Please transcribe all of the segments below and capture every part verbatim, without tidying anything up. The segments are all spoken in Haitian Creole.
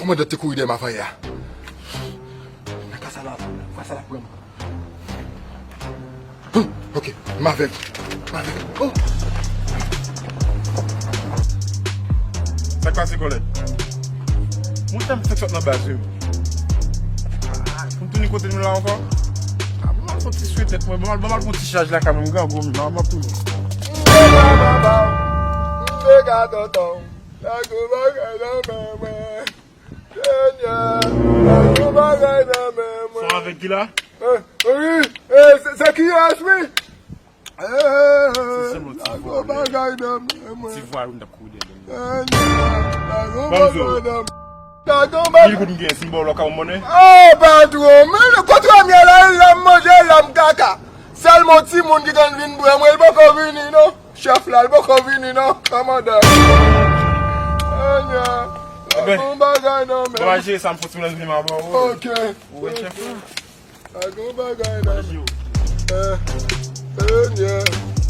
Mwen dòt te kouri dèyè m avan yè a. Nan ka sa la, fwa sa la pran m. Hum, ok, m avèg. M avèg. Oh! Sa k pase, kòlèg? Mwen tèlman fèk sot nan baz, wi. Ah, pou m tounen kote nou la ankò? Ah, bon, m al fè yon ti swe tèt mwen. Bon, m al, bon, m al fè yon ti chaj la kanmenm, grangou, m, m ap tounen. M te ka tonton. Lage yon bagay nan men mwen. Senyè, lage yon bagay nan men mwen. Son avèg ki la? Eh, wi, eh, se, se kiyès, wi? Eh, se sèl yon ti lage vwa yon bagay nan men mwen. Ti vwa yon t ap kouri dèyè m. Senyè, lage yon bagay nan men mwen. Lage yon bagay. Mil goud m gen, si m ba w la, w ka ban m monnen? Oh, patwon, men kote w ap ye la, la m manje, la m kaka. Sèlman timoun ki konn vin bwè mwen, li poko vini, non. Chèf la, li poko vini, non, kòmandan. Senyè, lage yon bagay nan men. Bon, al jere sa, m fè yon ti monnen vini, m a ba w. Ok. Ou wè chèf la? Lage yon bagay nan men. Eh, Senyè,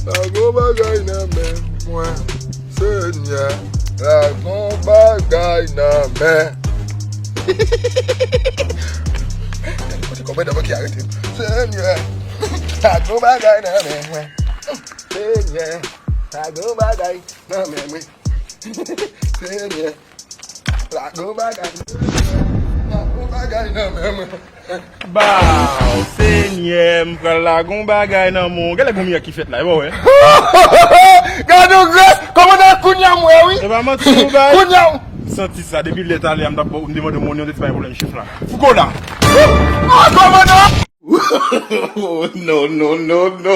lage yon bagay nan men mwen. Senyè, lage yon bagay nan men. Kote kòmandan ki arete m? Senyè, lage yon bagay nan men mwen. Senyè, lage yon bagay nan men mwen. Senyè, lage yon bagay. Lage yon bagay nan men mwen. Baw, Senyè, m pral lage yon bagay nan men w. Gade gon mirak ki fèt la, e pa w wè? Gade yon gras, kòmandan, kounye a m wè, wi. E pa manti nou bay. Kounye a. Santi sa, depi lè talè a m t ap ba w, m te mande w monnen, w te di pa gen pwoblèm, chèf la. Fouco la. Ah, kòmandan! Oh, no, no, no, no.